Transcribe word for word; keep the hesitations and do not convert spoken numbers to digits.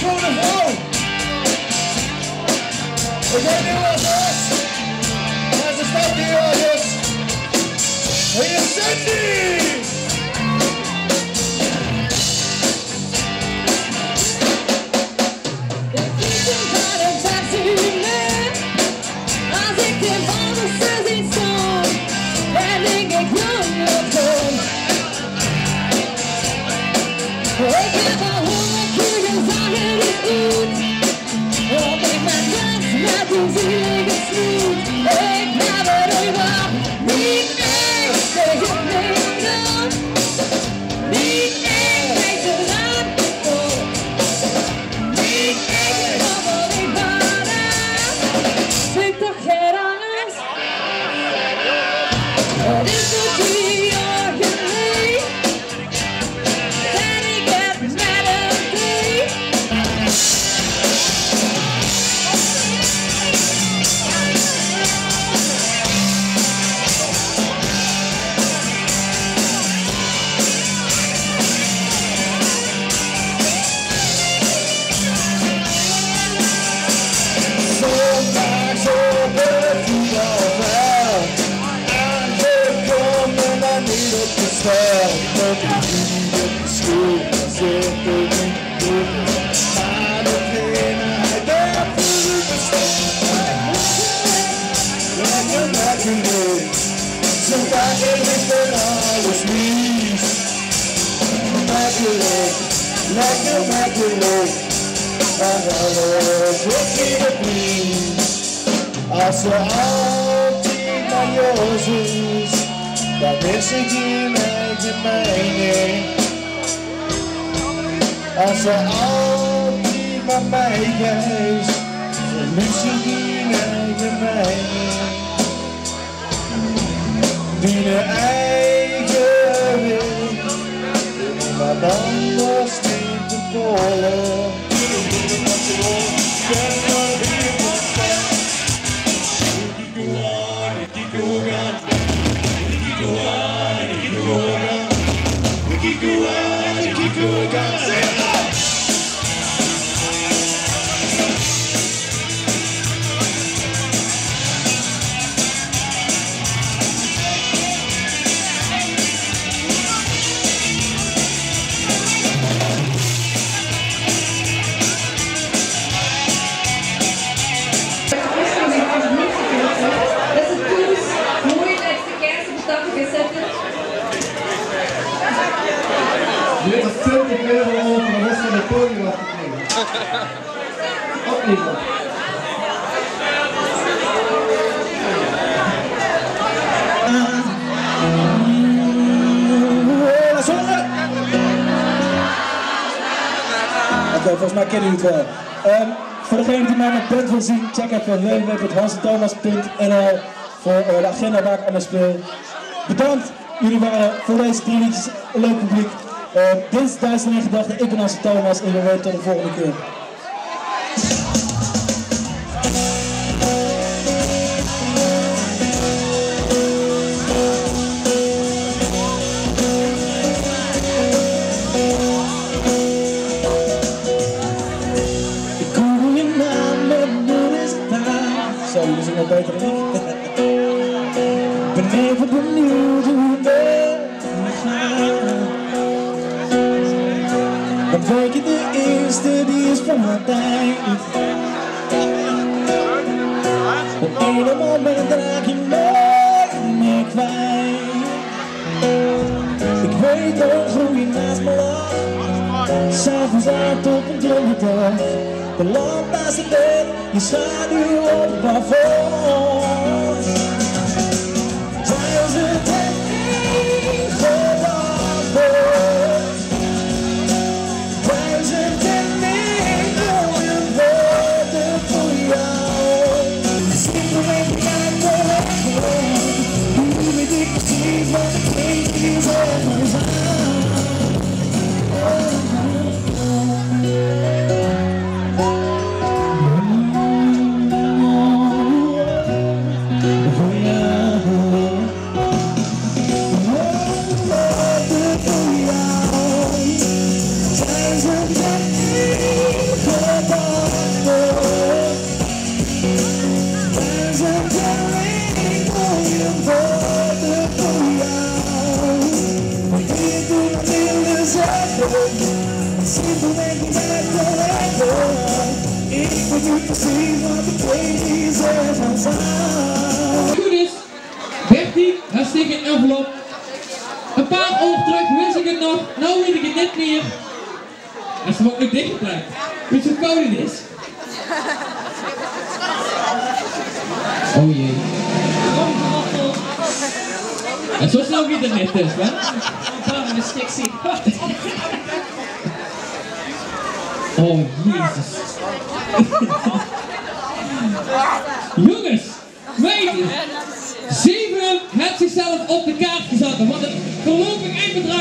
Schone vrouw. Ik weet niet wat het is, maar ze staat hier ergens. Hier is Cindy! De kieken van het Bassume. Als ik de walvissen zie staan, dan denk ik: "Jong, jong, jong." Ik heb al honderd keer gezag: "Het is goed." Op ik mijn rug met die zielige snoet. Ik heb het over niet echt tegen Nederland. Niet echt tegen Nederland. Niet echt over die vader. Zit toch geen angst. Het is toch die orgelei. Zondags op het voetbalveld. Aangekomen, maar niet op de spel. Op de school zitten. Maar de trainer, hij werkt voor de bestand. Lekker makkelijk, zo vaak heb ik van alles mis. Makkelijk, lekker makkelijk, maar alles wordt niet opnieuw. Als ze altijd maar Jezus, dan is er geen eigen mening. Als ze altijd maar mij geest, dan is er geen eigen mening. Dien eigen wil, maar dan was niet te pollen. Dit is twintig euro over de rest van het podium af te krijgen. Opnieuw. Oké, volgens mij kennen jullie het wel. Ehm, voor degene die mij met band wil zien, check even w w w punt hans en thomas punt n l voor, eh, de agenda waar ik aan mee speel. Bedankt, jullie waren voor deze drie liedjes een leuk publiek. Eh, dit is Duitsland in Gedachten. Ik ben Hans Thomas en we weten tot de volgende keer. Ik hoor je naam, maar dat is daar. Zo, jullie zingen het beter dan ik. Ik ben even benieuwd hoe het gaat. Want weet je, de eerste die is van mijn tijd. Op een moment raak je nooit meer kwijt. Ik weet nog hoe je naast me lag. 's Avonds laat op een donderdag. De lamp naast het bed, je schaduw op het plafond. Duizend en één gedachten. Duizend en één mooie woorden voor jou. Simpelweg bekijken. Nu weet ik precies wat ik tegen je zeggen zou. Good is, Bertie, hartstikke envelop. Ein paar oor trök wis ich 't nog, now weit ich 't neet mieë. En ze woort nog dichtgeplakt. Wits se wie koud 't is? Oh jee. En zo snel geit 't neet, dus, hè? Oh jezus. Jónges, weit geer, Zevenum haet zichzelf op de kaart gezat, want 't veurlopig eindebedrag